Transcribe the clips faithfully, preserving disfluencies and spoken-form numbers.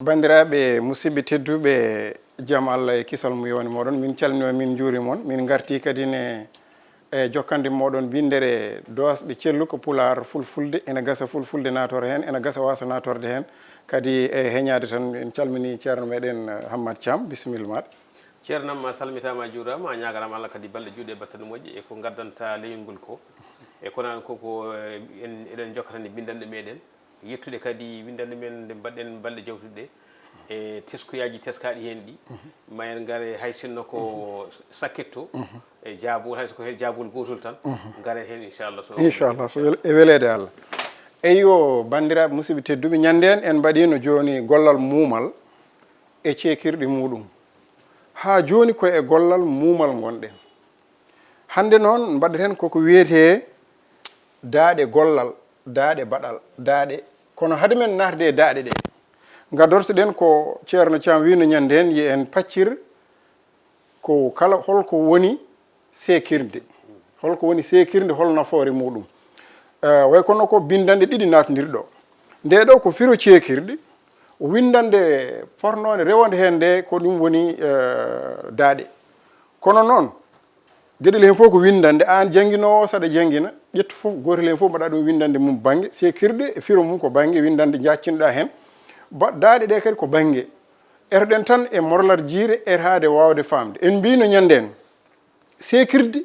Banndiraaɓe musidɓe tedduɓe, jam Allah e kisal mum yo won e mooɗon. Min calminii on, min njuuriima on. Min ngartii kadi ne e jokkande mooɗon binndere doosɗe celluka pulaar fulfulde, ena gasa fulfulde naatoor heen, ena gasa waasa naatorde heen. Kadi e heñaade tan, min calminii ceerno meɗen, eh, Hammad Thiam, bisimilla maaɗa. Ceerno, ma salmitaama, a juuraama, a ñaaganaama Allah kadi balɗe juutɗe e battane moƴƴe e ko ngaddanta leñol ngol ko. E kono ko, ko, eh, en, eɗen njokkatani binndanɗe meɗen. Yettude kadi winndanɗe men nde mbaɗɗen balɗe jawtuɗe ɗe, e teskuyaji teskaaɗi heen ɗi, ma en ngare hay sinno ko sakkitto, e jaabol, hay so ko heen jaabol gootol tan, ngaren heen inchallah. So Inchallah, so wel-, e weleede Allah. Eyyo, banndiraaɓe musidɓe tedduɓe, ñande en, en mbaɗiino jooni gollal muumal e ceekirɗe muuɗum. Haa jooni ko e gollal muumal ngonɗen. Hannde noon mbaɗaten koko wiyetee daaɗe gollal, daaɗe baɗal, daaɗe. Kono hade men naatde e daaɗe ɗe, ngadortoɗen ko ceerno Thiam wiyno ñande heen, yo en paccir ko kala holko woni seekirde. Holko woni seekirde, hol nafoore muuɗum? Eh, way kono ko binndanɗe ɗiɗi naatndirɗo. Nde ɗo ko firo ceekirɗe, winndannde pornoonde rewonde heen nde ko ɗum woni, eh, daaɗe. Kono noon, geɗel heen fof ko winndannde. Aan jannginoowo, saɗa janngina, ƴettu fof, gootel heen fof mbaɗa ɗum winndannde mum bannge, seekirɗe e firo mum ko bannge winndannde jaccinoɗa heen. Ba-, daaɗe ɗe kadi ko bannge. Etoɗen tan e morlal jiire, etaade waawde faamde. En mbiino ñande en, seekirde,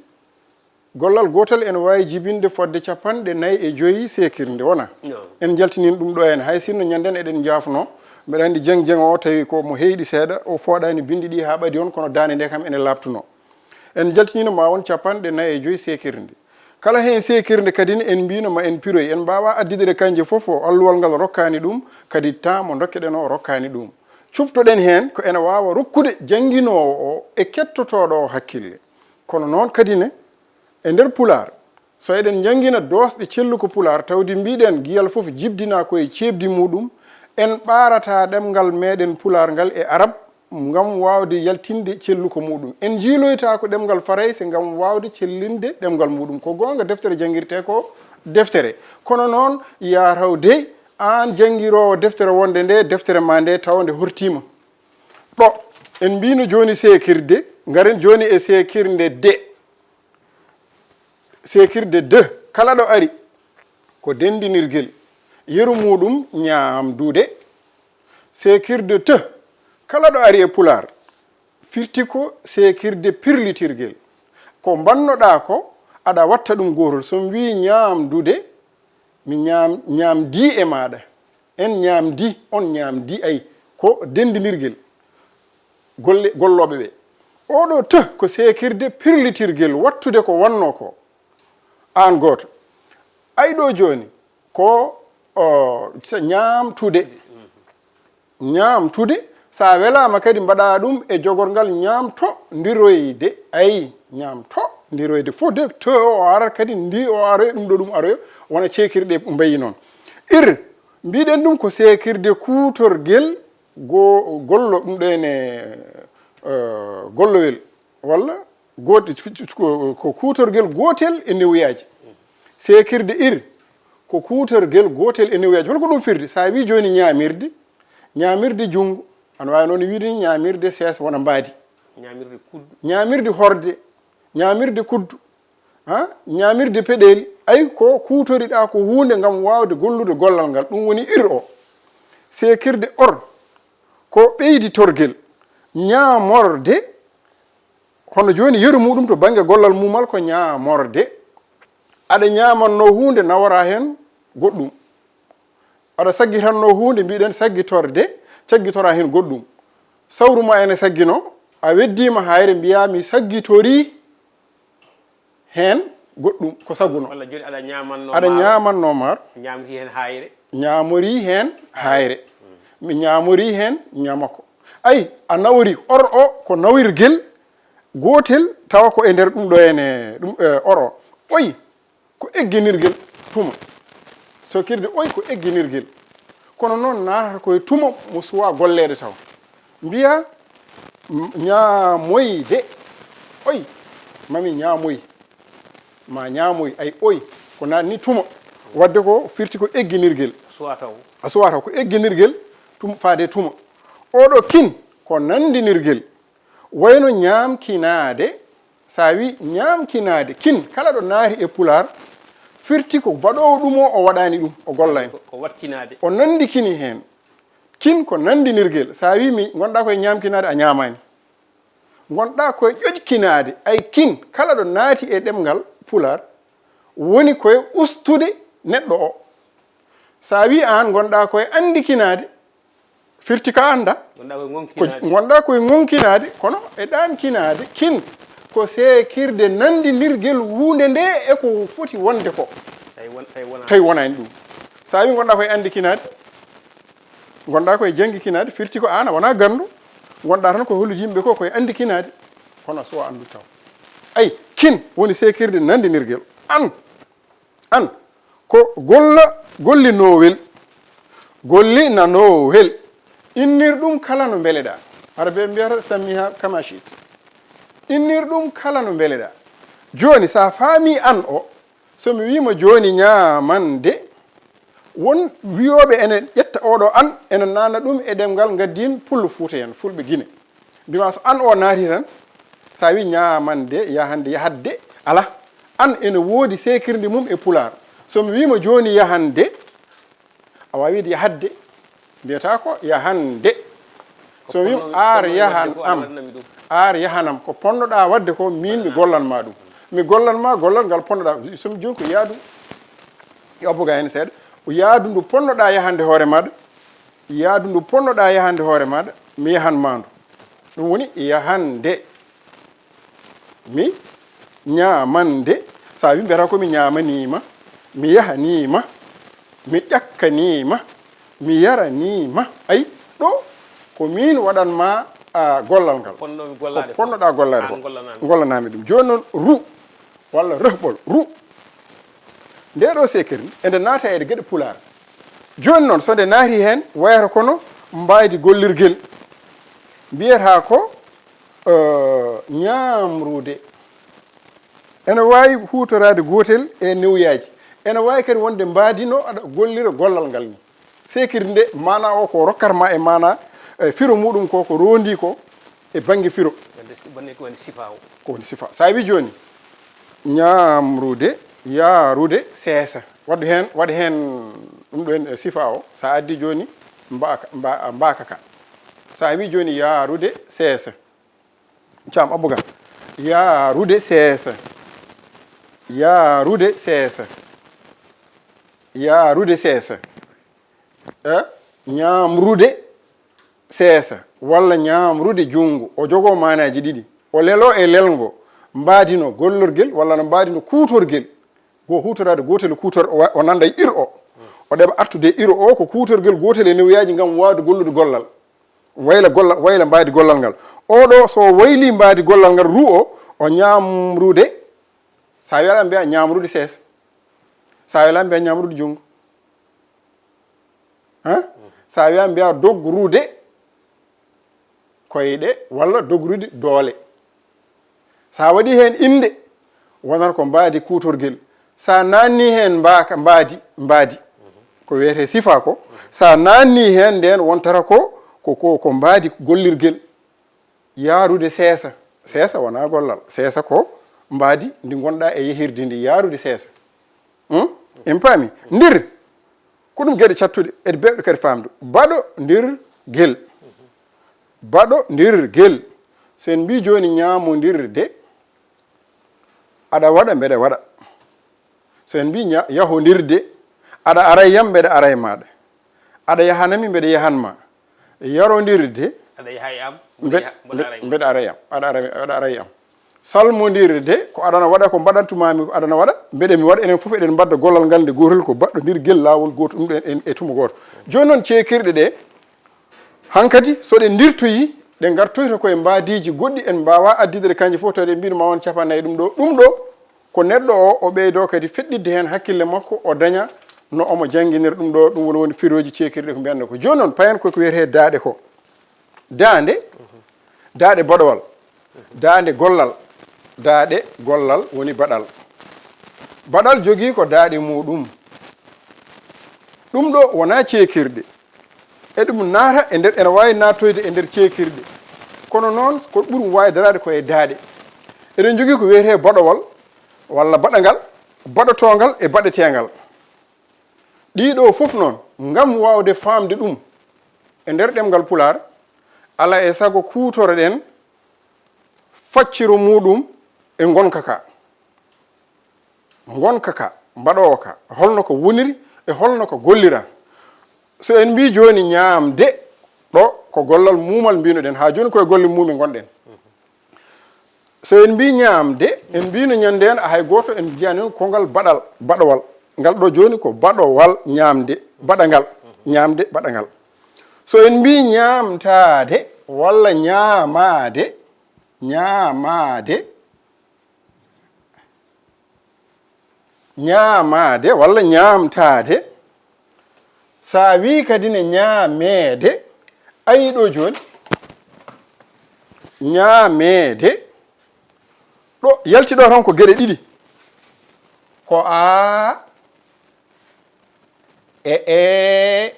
gollal gootal ene waawi jibinde fodde capanɗe nayi e joyi seekirde, wona? No. En njaltiniino ɗum ɗo heen, hay sinno ñande en eɗen njaafnoo. Mbeɗa anndi Jeŋ Jeŋ o tawi ko mo heyɗi seeɗa, o fooɗaani binndi ɗi haa ɓadi on, kono daande nde kam ene laaɓtunoo. En njaltiniino ma won capanɗe nayi e joyi seekirde. Kala heen seekirde kadi ne en mbiino ma en piroy, en mbaawaa addude ɗe kanje fof o alluwal ngal rokkaani ɗum, kadi temps mo ndokkeɗen o rokkaani ɗum. Cuɓtoɗen heen ko ene waawa rokkude jannginoowo o e kettotooɗo o hakkille. Kono noon kadi ne, e nder Pulaar, so eɗen njanngina doosɗe celluka Pulaar, tawde mbiɗen giyal fof jibdinaa ko e ceeɓdi muuɗum, en ɓaarataa ɗemngal meɗen Pulaar ngal e Arab ngam waawde yaltinde celluka muuɗum. En njiiloytaako ɗemngal Farayse ngam waawde cellinde ɗemngal muuɗum. Ko goonga, deftere janngirtee ko deftere. Kono noon, yaa taw dey, aan janngiroowo deftere wonde nde, deftere ma nde, tawa nde hortiima. Ɗo, en mbiino jooni seekirde, ngaren jooni e seekirde de. Seekirde de, kala ɗo ari, ko denndinirgel. Yeru muuɗum, ñaamdude. Seekirde te, kala ɗo ari e Pulaar, firti ko seekirde pirlitirgel. Ko mbannoɗaa ko, aɗa watta ɗum gootol. So mi wii ñaamdude, mi ñaam-, ñaamdii e maaɗa. En ñaamdii, on ñaamdii, ay, ko denndinirgel golle, gollooɓe ɓe. Oɗo te ko seekirde pirlitirgel, wattude ko wannoo ko. Aan gooto. Ay ɗo jooni, ko, o, sa-, ñaamtude. Ñaamtude, so a welaama kadi mbaɗa ɗum e jogorgal ñaamtondiroyde. Ay, ñaamtondiroyde. Fof de, to o arat kadi, ndi o aroya, ɗum ɗo ɗum aroya, wona ceekirɗe mbayi noon. Ir, mbiɗen ɗum ko seekirde kuutorgel go-, gollo, ɗum ɗo ene, eh, gollowel, walla? Goot-, ko, ko kuutorgel gootel e newuyaaji. Seekirde ir, ko kuutorgel gootel e newuyaaji. Holko ɗum firdi? So a wii jooni ñaamirde, ñaamirde junngo, ana waawi noon wiide ni ñaamirde seesa wona mbaadi. Ñaamirde kuddu. Ñaamirde horde, ñaamirde kuddu, ha? Ñaamirde peɗeeli. Ay ko kuutoriɗaa ko huunde ngam waawde gollude gollal ngal. Ɗum woni ir o. Seekirde or, ko ɓeyditorgel. Ñaamorde, hono jooni yeru muuɗum to bannge gollal muumal ko ñaamorde. Aɗa ñaamannoo huunde, nawaraa heen goɗɗum. Aɗa saggitannoo huunde, mbiɗen saggitorde, caggitoraa heen goɗɗum. Sawru ma ene saggino, a weddiima hayre, mbiyaa mi saggitorii heen goɗɗum ko saguno. Walla jooni aɗa ñaamannoo aɗa maaro. Ñaamannoo maaro. Ñaamri heen hayre. Ñaamorii heen hayre. Mi ñaamorii heen ñamako. Ay, a nawori or o ko nawirgel gootel tawa ko e nder ɗum ɗo ene, ɗum, eh, or o. Oy, ko egginirgel tuma. Seekirde oy ko egginirgel. Kono noon naatata ko e tuma mo suwaa golleede taw. Mbiyaa, m-, ñaamoyde. Oy, mami ñaamoy. Ma ñaamoy, ay oy, ko naatni tuma. Wadde ko firti ko egginirgel. Suwaa taw. A suwaa taw, ko egginirgel tum-, faade tuma. Oɗo kin ko nanndinirgel, wayno ñaamkinaade. So a wii ñaamkinaade, kin kala ɗo naati e Pulaar, firti ko baɗoowo ɗum o, o waɗaani ɗum, o gollaani. Ko, ko wakkinaade. O nanndikini heen. Kin ko nanndinirgel. So a wii mi ngonɗaa koye ñaamkinaade, a ñaamaani. Ngonɗaa koye ƴoƴkinaade, ay kin kala ɗo naati e ɗemngal Pulaar, woni koye ustude neɗɗo o. So a wii aan ngonɗaa koye anndikinaade, firti ko a anndaa. Ngonɗaa koye ko ngonkinaade. Ngonɗaa koye ngonkinaade, kono e ɗaan kinaade, kin ko seekirde nanndinirgel huunde nde e ko foti wonde ko. Tawi won-, tawi wonaa. Tawi wonaani ɗum. So a wii ngonɗaa koye anndikinaade, ngonɗaa koye janngikinaade, firti ko aan a wonaa ganndo, ngonɗaa tan koye hollude yimɓe ko koye anndikinaade, kono so a anndu taw. Ay, kin woni seekirde nanndinirgel. Aan, aan, ko golla, gollinoowel, gollinanoowel. Innir ɗum kala no mbeleɗaa. Hara ɓe mbiyata sammiha kama shi'ta. Innir ɗum kala no mbeleɗaa. Jooni, so a faamii aan o, so mi wii ma jooni ñaamande, won wiyooɓe ene ƴetta oɗo aan, ene naatna ɗum e ɗemngal ngaddiin Pullo Fuuta en, Fulɓe Gine. Mbiy ma so aan o naati tan, so a wii ñaamande, yahande, yahadde, alaa. Aan ene woodi seekirde mum e Pulaar. So mi wii ma jooni yahande, a waawii wiide yahadde, mbiyata ko yahande. So mi wii ar yahan am, ar yahanam, ko ponnoɗaa waɗde ko, miin mi gollan ma ɗum. Mi gollan ma gollal ngal ponnoɗaa. So mi jooni ko yaadu, yo abbo ga heen seeɗa, ko yaadu ndu ponnoɗaa yahande hoore maaɗa, yaadu ndu ponnoɗaa yahande hoore maaɗa, mi yahan ma ndu. Ɗum woni yahande. Mi ñaamande, so a wii mbiyata ko mi ñaamaniima, mi yahaniima, mi ƴakkaniima, mi yaraniima. Ay, ɗo ko miin waɗan ma, a, gollal ngal. Ponnomi gollaade ko. Ko ponnoɗaa gollaade ko. Aan gollanaami. Gollanaami ɗum. Jooni noon, ru, walla rehɓol, ru. Nde ɗo seekirde, ende naata e geɗe Pulaar. Jooni noon, so nde naati heen, wayata kono mbaadi gollirgel. Mbiyata ko, eh, ñaamrude. Ene waawi huutoraade gootel e newuyaaji. Ene waawi kadi wonde mbaadi no aɗa gollira gollal ngal ni. Seekirde nde, maanaa o ko rokkat ma e maanaa, eh, firo muuɗum ko, ko roondi ko e bannge firo. Wonde si-, wonde ko woni sifa o. Ko woni sifa. So a wii jooni, ñaamrude, yaarude, seesa. Waɗu heen, waɗu heen ɗum ɗo en, eh, sifa o. So a addii jooni, mbaaka, mba-, mbaaka ka. So a wii jooni, yaarude, seesa. Caam Abou Ga. Yaarude seesa. Yaarude seesa. Yaarude seesa. Eh? Ñaamrude seesa. Walla ñaamrude junngo. O jogoo maanaaji ɗiɗi. O leloo e lelngo. Mbaadi no gollorgel, walla no mbaadi no kuutorgel. Go huutoraade gootel kuutor-, o wa-, o nanda e ir o. O ɗeɓa artude e ir o ko kuutorgel gootel e newuyaaji ngam waawde gollude gollal. Wayla golla-, wayla mbaadi gollal ngal. Oɗo so waylii mbaadi gollal ngal, ru o, o ñaamrude. So a wiyata mbiya ñaamrude sees. So a wiyata mbiya ñaamrude junngo. Hein? So a wiyata mbiya dogrude koyɗe walla dogrude doole. So a waɗii heen innde, wonata ko mbaadi kuutorgel. So a naatnii heen mbaaka, mbaadi, mbaadi, ko wiyetee sifa ko, so a naatnii heen ndeen wontata ko, ko, ko, ko mbaadi gollirgel. Yaarude seesa. Seesa wonaa gollal. Seesa ko mbaadi ndi ngonɗaa e yehirde ndi, yaarude seesa. Hmm? En paami? Ndir. Ko ɗum geɗe cattuɗe, eɗe beewɗe kadi faamde. Baɗo ndir gel. Baɗo ndir gel. So en mbii jooni ñaamondirde, aɗa waɗa, mbeɗa waɗa. So en mbii ña-, yahondirde, aɗa aray yam, mbeɗa aray maaɗa. Aɗa yahanami, mbeɗa yahan ma. Yarondirde, aɗa yaha e am, mbe-, mbeɗa yaha, mbeɗa mbe-, ara e am. Mbeɗa ara e am, aɗa ara, aɗa ara e am. Salmondirde, ko aɗana waɗa, ko mbaɗantumaami ko aɗana waɗa, mbeɗa mi waɗa, enen fof eɗen mbadda gollal ngal nde gootel, ko baɗɗondirgel laawol gooto, ɗum ɗo en, en, e tumo gooto. Jooni noon, ceekirɗe ɗe, hankadi, so ɗe ndirtoyi, ɗe ngartoyta koye mbaadiiji goɗɗi, en mbaawaa addideɗe kanje fof, tawi ɗe mbiin ma won capannayyi ɗum ɗo, ɗum ɗo, ko neɗɗo o, o ɓeydoo kadi feɗɗitde heen hakkille makko, o daña no omo jannginira ɗum ɗo, ɗum woni, woni firooji ceekirɗe ko mbiyanɗo ko. Jooni noon, payen ko ko wiyetee daaɗe ko. Daande, daaɗe baɗowal, daande gollal, daaɗe gollal woni baɗal. Baɗal jogii ko daaɗe muuɗum. Ɗum ɗo wonaa ceekirɗe. Eɗum naata e nder, ene waawi naattoyde e nder ceekirɗe. Kono noon, ko ɓuri ɗum waawi daraade ko e daaɗe. Eɗen njogii ko wiyetee baɗowal, walla baɗangal, baɗotoongal e baɗeteengal. Ɗii ɗoo fof noon, ngam waawde faamde ɗum e nder ɗemngal Pulaar, alaa e sago kuutoro-ɗen facciro muuɗum e ngonka ka. Ngonka ka, mbaɗoowo ka, holno ko woniri e holno ko gollira. So en mbii jooni ñaamde, ɗo ko gollal muumal mbino-ɗen, haa jooni ko e golle muume ngon-ɗen. So en mbii ñaamde, en mbiino ñande heen hay gooto en njiyaani kongal baɗal, baɗowal. Ngal ɗo jooni ko baɗowal ñaamde, baɗangal, ñaamde, baɗangal. So en mbii ñaamtaade walla ñaamaade, ñaamaade, ñaamaade walla ñaamtaade. So a wii kadi ne ñaameede, a yii ɗo jooni, ñaameede. Ɗo yalti ɗo tan ko geɗe ɗiɗi. Ko a e ee,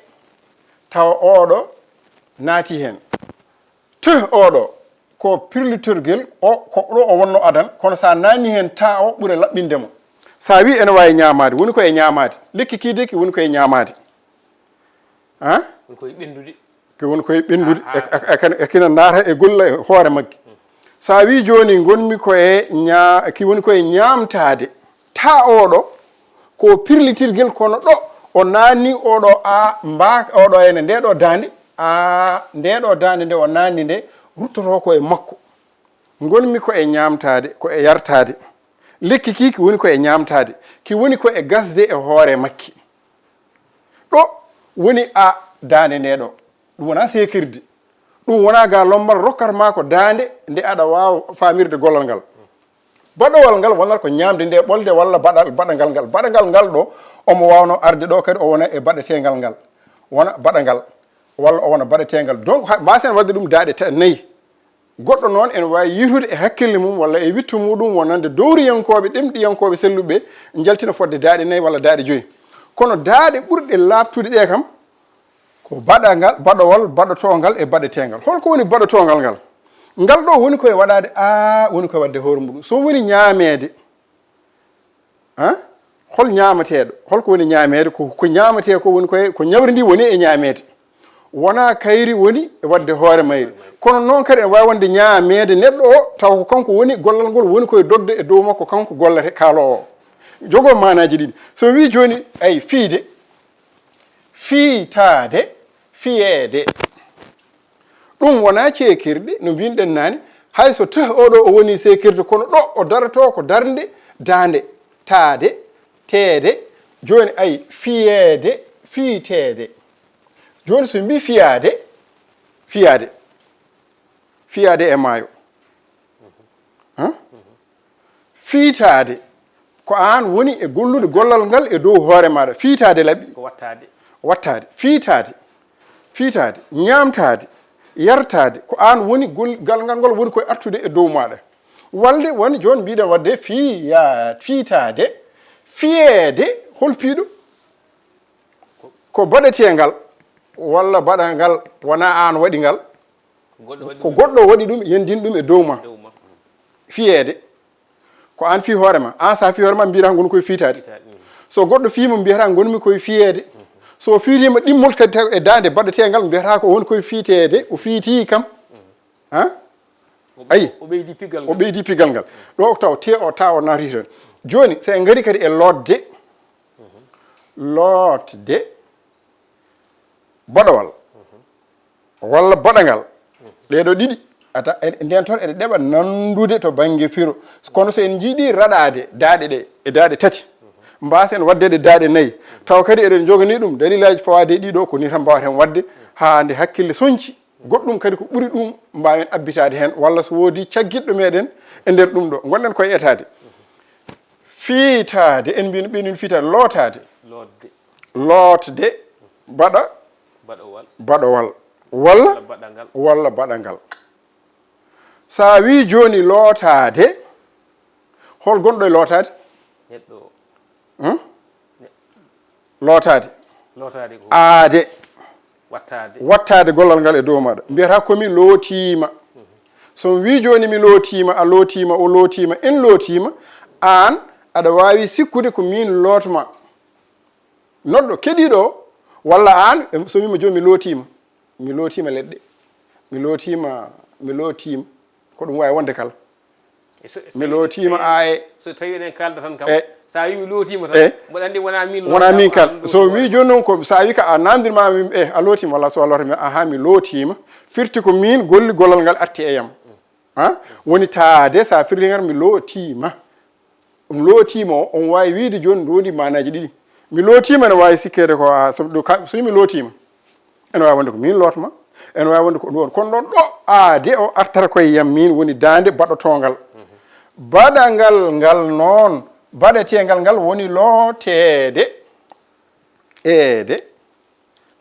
tawa oɗo naati heen. Teh oɗo ko pirlitirgel, o, ko ɗo o wonno adan, kono so a naanni heen taa o ɓura laɓɓinde mo. So a wii ene waawi ñaamaade, woni ko e ñaamaade. Lekki kiideeki woni ko e ñaamaade. Han? Woni ko e ɓenndude. Ko woni ko e ɓenndude. Ah, ah. E, e, e, e kina naata e golla e hoore makki. So a wii jooni ngonmi ko e ñaa-, ki woni ko e ñaamtaade. Taa oɗo ko pirlitirgel, kono ɗo o naanni oɗo a mba-, oɗo ene nde ɗo daande, a nde ɗo daande nde o naanni nde ruttoto ko e makko. Ngonmi ko e ñaamtaade, ko e yartaade. Lekki ki, ki woni ko e ñaamtaade, ki woni ko e gasde e hoore makki. Ɗo woni a daande nde ɗo. Ɗum wonaa seekirde. Ɗum wonaa ga lombal rokkat ma ko daande nde aɗa waawa faamirde gollal ngal. Baɗowal ngal wonata ko ñaamde nde ɓolde walla baɗal, baɗangal ngal. Baɗangal ngal ɗo, omo waawno arde ɗo kadi o wona e baɗeteengal ngal. Wona baɗangal, walla o wona baɗeteengal. Donc, ha, mbaasen waɗde ɗum daaɗe ta-, nayi. Goɗɗo noon ene waawi yiytude e hakkille mum walla e wittu muɗum wonande dowriyankooɓe, ɗemɗiyankooɓe selluɓe ɓe, njaltina fodde daaɗe nayi walla daaɗe joyi. Kono daaɗe ɓurɗe laaɓtude ɗe kam, ko baɗangal, baɗowal, baɗotoongal e baɗeteengal. Holko woni baɗotoongal ngal? Ngal ɗo woni koye waɗaade, a, woni koye waɗde hoore muɗum. So woni ñaameede, han? Hol ñaamateeɗo? Holko woni ñaameede? Ko, ko ñaamatee ko woni koye, ko ñawri ndi woni e ñaameede. Wonaa kayri woni e waɗde hoore mayri. Kono noon kadi ene waawi wonde ñaameede neɗɗo o, tawa ko kanko woni gollal ngol woni koye dogde e dow makko, kanko gollete kaaloowo o. Jogoo maanaaji ɗiɗi. So mi wii jooni, ay, fiyde, fiytaade, fiyeede. Ɗum wonaa ceekirɗe, no mbin-ɗen naane, hay so teh oɗo o woni seekirde, kono ɗo o daroto ko darnde, daande, taade, teede, jooni ay fiyeede, fiyteede. Jooni so mbii fiyaade, fiyaade, fiyaade e maayo. Hah? Fiytaade, ko aan woni e gollude gollal ngal e dow hoore maaɗa. Fiytaade laɓi. Ko wattaade. Wattaade. Fiytaade. Fiytaade. Ñaamtaade. Yartaade. Ko aan woni gol-, gal ngal ngol woni koye artude e dow maaɗa. Walde woni jooni mbiɗen waɗde fiya-, fiytaade. Fiyeede, hol piiɗo? Ko baɗeteengal walla baɗangal, wonaa aan waɗi ngal. Ko goɗɗo waɗi ko ɗum. Goɗɗo waɗi ɗum, yandini ɗum e dow ma. Dow ma. Fiyeede. Ko aan fii hoore ma. Aan so a fii hoore ma, mbiyata ngon koye fiytaade. Fiytaade, mm. So goɗɗo fii mo, mbiyata ngonmi koye fiyeede. Mm. So fiitiima ɗimmol kadi taw e daande baɗeteengal, mbiyata ko woni koye fiyteede, o fiitii kam. Mm. Han? O ɓe-, ayi, o ɓeydi pigal ngal. O ɓeydi pigal ngal. Ɗo taw te o taw o naati toon. Jooni, so en ngari kadi e lootde, lootde, baɗowal walla baɗangal. Ɗee ɗoo ɗiɗi, ata, e, nden toon eɗe ɗeɓa nanndude to bannge firo. Kono so en njiɗii raɗaade daaɗe ɗe e daaɗe tati, mbaasen waɗde ɗe daaɗe nayi. Tawa kadi eɗen njoganii ɗum dalilaaji fawaade e ɗii ɗoo, ko nii tan mbaawten waɗde haa nde hakkille soñci. Goɗɗum kadi ko ɓuri ɗum mbaawen abbitaade heen, walla so woodii caggiɗɗo meɗen e nder ɗum ɗo. Ngonɗen koye etaade. Fiitaade, en mbino ɓenin fiitaade, lootaade. Lootde. Lootde, baɗa, baɗowal. Baɗowal. Walla? Walla baɗangal. Walla baɗangal. So a wii jooni lootaade, hol gonɗo e lootaade? Neɗɗo. Hmm? Ne- Lootaade. Lootaade ko. Aade. Wattaade gollal ngal e dow maaɗa. Mbiyata ko mi lootiima. So mi wii jooni mi lootiima, a lootiima, o lootiima, en lootiima, aan aɗa waawi sikkude ko miin lootma. Noɗɗo keɗiiɗo o, walla aan, em, so wiima jooni mi lootiima, mi lootiima leɗɗe, mi lootiima, mi lootiima, ko ɗum waawi wonde kala. E so- so- Mi lootiima so- aaye. So tawi eɗen kaalda tan kam, E. Sa wi mi lootiima tan, E. Mboɗo anndi wonaa min wonaa min kal. So mi jooni noon ko, so a wi ka a namdirma mi, e, a lootiima, walla so a loota mi, aha, mi lootiima. Firti ko miin golli gollal ngal arti e yam. Ha? Woni taade, sa firti ngal mi lootiima. Ɗum lootiima o, on waawi wiide jooni ndoondi maanaaji ɗiɗi. Mi lootiima ene waawi sikkeede ko a, so, ɗo ka, so mi lootiima. Ene waawi wonde ko miin lootma, ene waawi wonde ko ɗum woni. Kono ɗoon ɗo aade o artata koye yam miin woni daande baɗotoongal. Baɗangal ngal noon, baɗeteengal ngal woni looteede. Eede.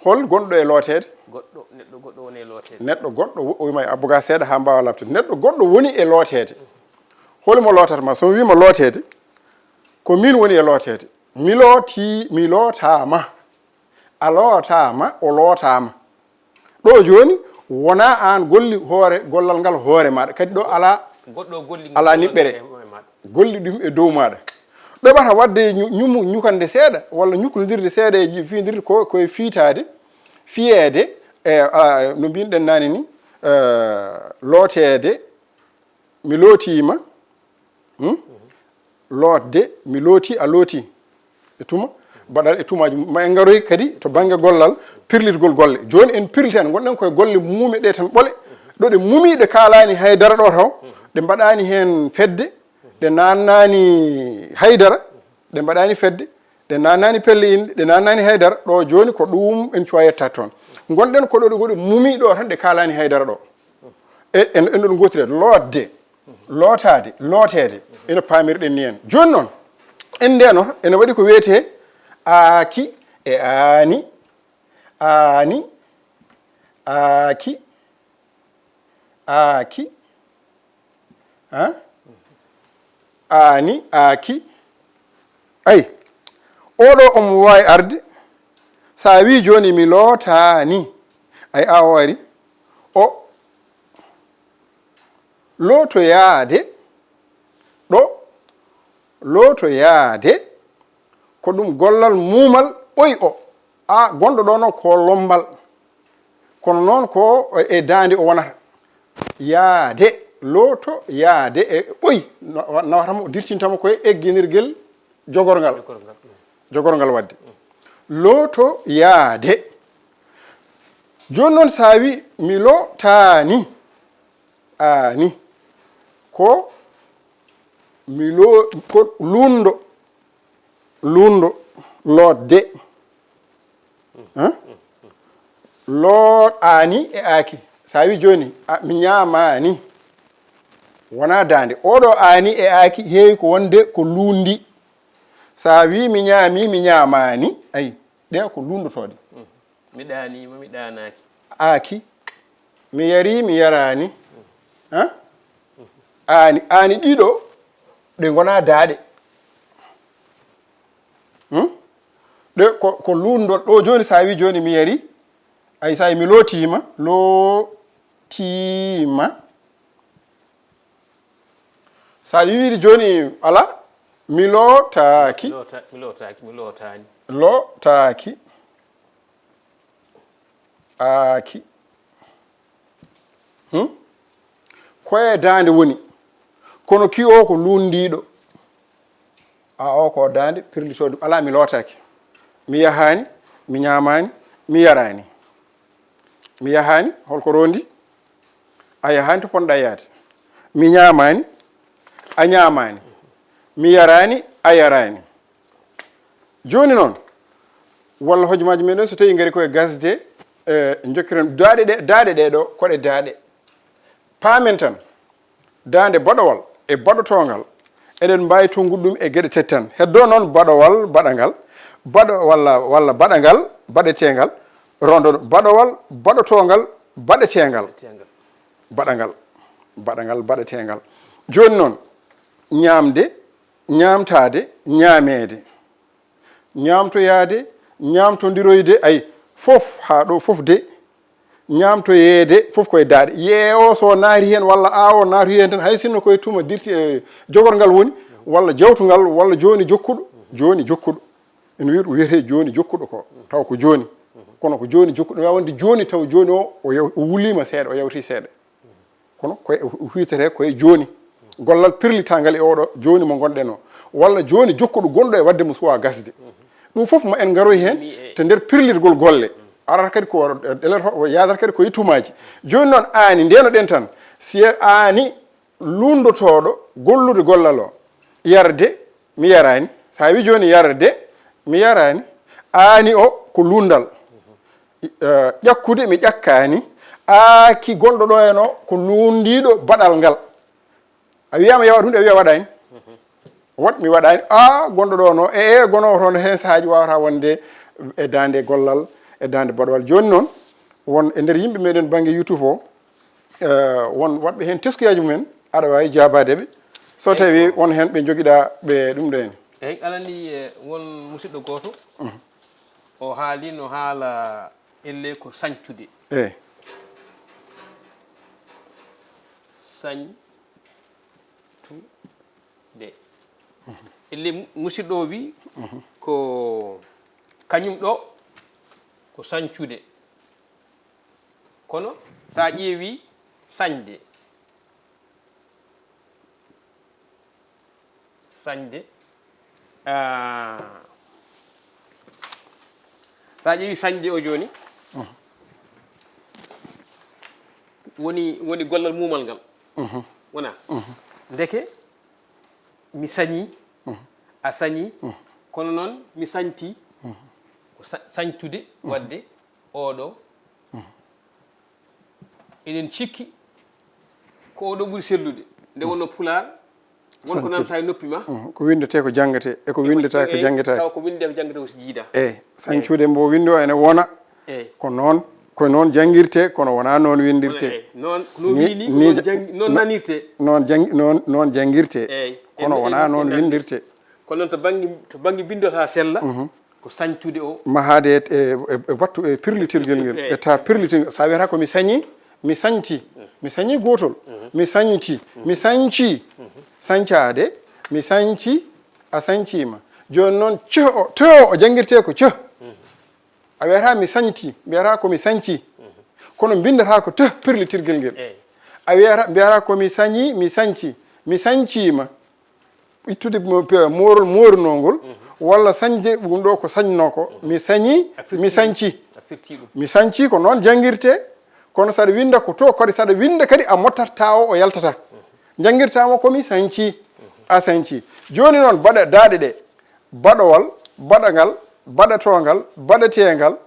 Hol gonɗo e looteede? Goɗɗo, neɗɗo goɗɗo woni e looteede. Neɗɗo goɗɗo wo-, o wiima a buga seeɗa haa mbaawa laaɓtude. Neɗɗo goɗɗo woni e looteede. Hol mo lootata ma? So mi wiima looteede, ko miin woni e looteede. Mi looti, mi lootaama. A lootaama, o lootaama. Ɗo jooni, wonaa aan golli hoore, gollal ngal hoore maaɗa. Kadi ɗo alaa, Goɗɗo golli alaa niɓɓere. Hoore maaɗa. Golli ɗum e dow maaɗa. Ɗo ɓata waɗde ñu-, ñumu-, ñukande seeɗa, walla ñuklondirde seeɗa e ji-, fiindirde ko, ko e fiitaade, fiyeede, e, a, no mbinɗen naane ni, e, looteede, mi lootiima, hmm? Lootde, mi looti, a looti. E tuma, mbaɗal e tumaaji mum. Ma en ngaroy kadi to bannge gollal, pirlitgol golle. Jooni en pirlitaani, ngonɗen koye golle muume ɗe tan ɓole. Ɗo ɗe mumi, ɗe kaalaani haydara ɗo taw, ɗe mbaɗaani heen fedde, ɗe naannaani haydara, ɗe mbaɗaani fedde, ɗe naannaani pelle inɗe, ɗe naannaani haydara. Ɗo jooni ko ɗum en cuwa yettaade toon. Ngonɗen ko ɗo ɗe goɗe mumi ɗo tan, ɗe kaalaani haydara ɗo. E, en, en ɗon gootire, lootde, lootaade, looteede. Ene paamirɗen ni en. Jooni noon, en ndeno, ene waɗi ko wiyetee aaki e aani, aani, aaki, aaki, ha? Aani, aaki. Ay, oɗo omo waawi arde. So a wii jooni mi lootaani, ay, a o ari. O lootoyaade, ɗo lootoyaade, ko ɗum gollal muumal oy o. A gonɗo ɗo no ko lombal. Kono noon ko e daande o wonata. Yaade, looto yaade e ɓoy. No-, nawata mo, dirtinta mo koye egginirgel jogorngal. Jogorngal, mm. Jogorngal waɗde. Looto yaade. Jooni noon so a wi mi lootaani, aani. Ko mi loo-, ko luundo. Luundo, lootde. Hein? Looɗaani e aaki. So a wi jooni, a, mi ñaamaani. Wonaa daande. Oɗo aani e aaki heewi ko wonde ko luundi. So a wi mi ñaami, mi ñaamaani. Ayi, ɗe ko luundotooɗe. Mi ɗaaniima, mi ɗaanaaki. Aaki. Mi yarii, mi yaraani. Hein? Aani, aani ɗiɗo, ɗe ngonaa daaɗe. Hmm? Ɗe ko, ko luundo, ɗo jooni so a wi jooni mi yari, ay so a wi mi lootiima, lootiima. So a wiide jooni ala, mi lootaaki. Mi loota-, mi lootaaki, mi lootaani. Lootaaki. Aaki. Hmm? Ko e daande woni. Kono ki o ko luundiiɗo. A o ko daande pirlitooɗo. Alaa mi lootaaki. Mi yahaani, mi ñaamaani, mi yaraani. Mi yahaani, holko rondi? A yahaani to ponɗa yaade. Mi ñaamaani, a ñaamaani. Mi yaraani, a yaraani. Jooni noon, walla hojomaaji meɗen so tawi ngari koye gasde, e, jokkiren daaɗe ɗe, daaɗe ɗe ɗo, ko ɗe daaɗe. Paamen tan, daande baɗowal e baɗotoongal, eɗen mbaawi tonngude ɗum e geɗe tati tan. Heddo noon baɗowal, baɗangal, baɗo-, walla, walla baɗangal, baɗeteengal, rondo baɗowal, baɗotoongal, baɗeteengal. Baɗeteengal. Baɗangal, baɗangal, baɗeteengal. Jooni noon, ñaamde, ñaamtaade, ñaameede. Ñaamtoyaade, ñaamtondiroyde, ay, Fof, haa ɗo fof de, ñaamtoyeede fof koye daaɗe. Yee o so naati heen walla aa o naati heen tan, hay sinno koye tuma dirti e jogorgal woni, walla jawtungal, walla jooni jokkuɗo, jooni jokkuɗo. Ene wiyata, wiyetee jooni jokkuɗo ko, taw ko jooni. Kono ko jooni jokkuɗo, waawa wonde jooni taw jooni o, o yaw-, o wuliima seeɗa, o yawti seeɗa. Kono koye o huytete koye jooni. Gollal pirlitangal e oɗo jooni mo ngonɗen o. Walla jooni jokkuɗo gonɗo e waɗde mo suwaa gasde. Ɗum fof ma en ngaroy heen to nder pirlitgol golle. Arata kadi ko, yaadata kadi koye tumaaji. Jooni noon aani ndenoɗen tan, si aani luunndotooɗo gollude gollal o, yarde, mi yaraani. So a wi jooni yarde, mi yaraani. Aani o ko luunndal. Eh, ƴakkude, mi ƴakkaani. Aaki gonɗo ɗo heen o ko luunndiiɗo baɗal ngal. A wiyaama yawat huunde, a wiya waɗaani. Wat mi waɗaani. A gonɗo ɗo no, e, e gono toon heen sahaaji waawata wonde e daande gollal, e daande baɗowal. Jooni noon, won e nder yimɓe meɗen bannge YouTube o, eh, won waɗɓe heen teskuyaaji mumen, aɗa waawi jaabaade ɓe. So tawi won heen ɓe njogiɗa ɓe ɗum ɗo heen. Eyi, aɗa anndi, eh, won musidɗo gooto, o haali no haala elle ko sañtude. Eyi. Sañtude. Elle mu-, musidɗo o wi ko kañum ɗo ko sañtude. Kono so a ƴeewi sañde, sañde, ah, so a ƴeewi sañde o jooni, woni, woni gollal muumal ngal. Wona? Ndeke mi sañi, a sañi, kono noon mi sañti. Ko sa-, sañtude waɗde oɗo. Eɗen cikki ko oɗo ɓuri sellude. Nde wonno Pulaar, won ko nanata e noppi ma. Mm, ko winndetee ko janngete, e ko winndetee ko janngetaake. Taw ko winndetee ko janngete o si jiida. Eyi, sañtude mbo winndo ene wona. Eyi. Ko noon, ko noon janngirtee, kono wonaa noon winndirtee. Eyi, noon, ko noon wiyi ni, noon jang-, noon nanirtee. Noon jang-, noon, noon janngirtee. Eyi. Kono wonaa noon winndirtee. Kono noon to bannge, to bannge binndol haa sella, ko sañtude o. Mahaade e, e, e wattu e pirlitirgel ngel, e taa pirlitirgel. So a wiyata ko mi sañi, mi sañti, mi sañi gootol, mi sañti, mi sañci, sañcaade, mi sañci, a sañciima. Jooni noon, ceh o, te o, o janngirtee ko ceh. A wiyata mi sañti, mbiyata ko mi sañci. Kono mbinndataa ko teh pirlitirgel ngel. Eyi. A wiyata, mbiyata ko mi sañi, mi sañci, mi sañciima. Ittude mo-, pe-, moorol moorinoo ngol, walla sañde ɗum ɗo ko sañnoo ko. Mi sañi, mi sañci. A firti ɗum. Mi sañci ko noon janngirtee, kono saɗa winnda ko to, kadi saɗa winnda kadi a mottat taa o, o yaltata. Janngirtaa mo ko mi sañci, a sañci. Jooni noon, baɗa daaɗe ɗe, baɗowal, baɗangal, baɗatoongal, baɗateengal,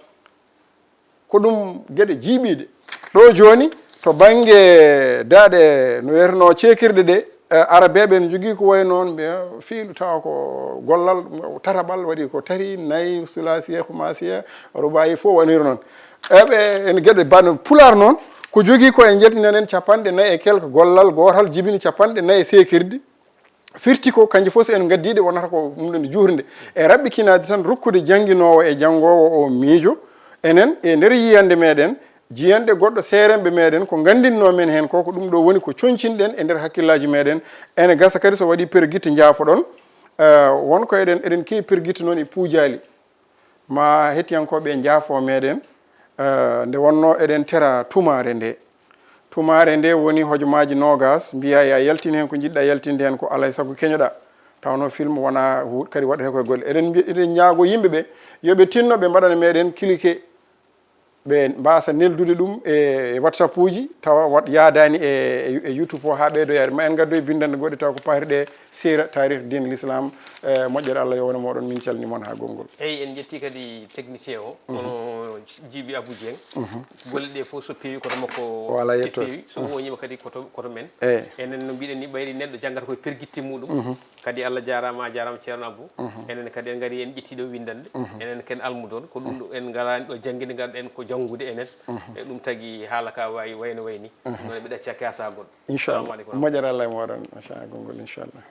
ko ɗum geɗe jiiɓiiɗe. Ɗo jooni, to bannge daaɗe no wiyeteno ceekirɗe ɗe, eh, arabeeɓe no njogii ko wayi noon, mbiya fiilu tawa ko gollal, tataɓal waɗi ko tati, nayi, sulaasiya, kumaasiya, rubaayi fof woniri noon. Eɓe, en geɗe bano Pulaar noon, ko jogii ko en njettinenen capanɗe nayi e quelque gollal gootal jibini capanɗe nayi e seekirɗe. Firti ko, kanji fof so en ngaddiiɗe, wonata ko ɗum ɗon juutnde. E raɓɓikinaade tan, rokkude jannginoowo e janngoowo o miijo, enen e nder yiyannde meɗen, jiyanɗe goɗɗo seeremɓe meɗen, ko nganndinnoo men heen ko, ko ɗum ɗo woni ko concinɗen e nder hakkillaaji meɗen. Ene gasa kadi so waɗii pergitte njaafoɗon, eh, won ko eɗen, eɗen keewi pergitte noon e puujaali. Ma hettiyankooɓe njaafo meɗen, eh, nde wonno eɗen tera tumaare nde. Tumaare nde woni hojomaaji noogas, mbiya ya yaltin heen ko njiɗɗa yaltinde heen ko alay sago keñoɗa. Tawno film wona hu-, kadi waɗata koye golle. Eɗen mbi-, eɗen ñaago yimɓe ɓe, yo ɓe tinno ɓe mbaɗana meɗen cliquer, ɓe mbasa neldude ɗum e, e WhatsApp uji, tawa wat yaadaani e, e, e YouTube o haa ɓeydoyaade. Ma en ngaddoy binndannde goɗɗe tawa ko pahriɗe siira, taarih, diine l'islam, e moƴƴere Allah yo wone mooɗon, min calni mon haa gonngol. Eyi, en njetti kadi technicien o, kono Jibi Abou Dieng. Golle ɗe fof so peewi koto makko. O alaa yettoode. Peewi, so woñiima kadi koto, koto men. Eyi. Enen no mbiɗen ni ɓayri neɗɗo janngata koye pergitte muɗum. Kadi Allah jaaraama, a jaaraama Ceerno Abou. Enen kadi en ngari en ƴetti ɗo winndannde. Enen ken almudon, ko ɗum ɗo en ngaraani ɗo janngude, ngarɗen ko janngude enen. E ɗum tagi haala ka wayi, wayno wayni. Noon mbiɗa acca kasa goɗɗo. Inchallah. Assalamu aleykum. Moƴƴere Allah e mooɗon, machallah, gonngol, inchallah.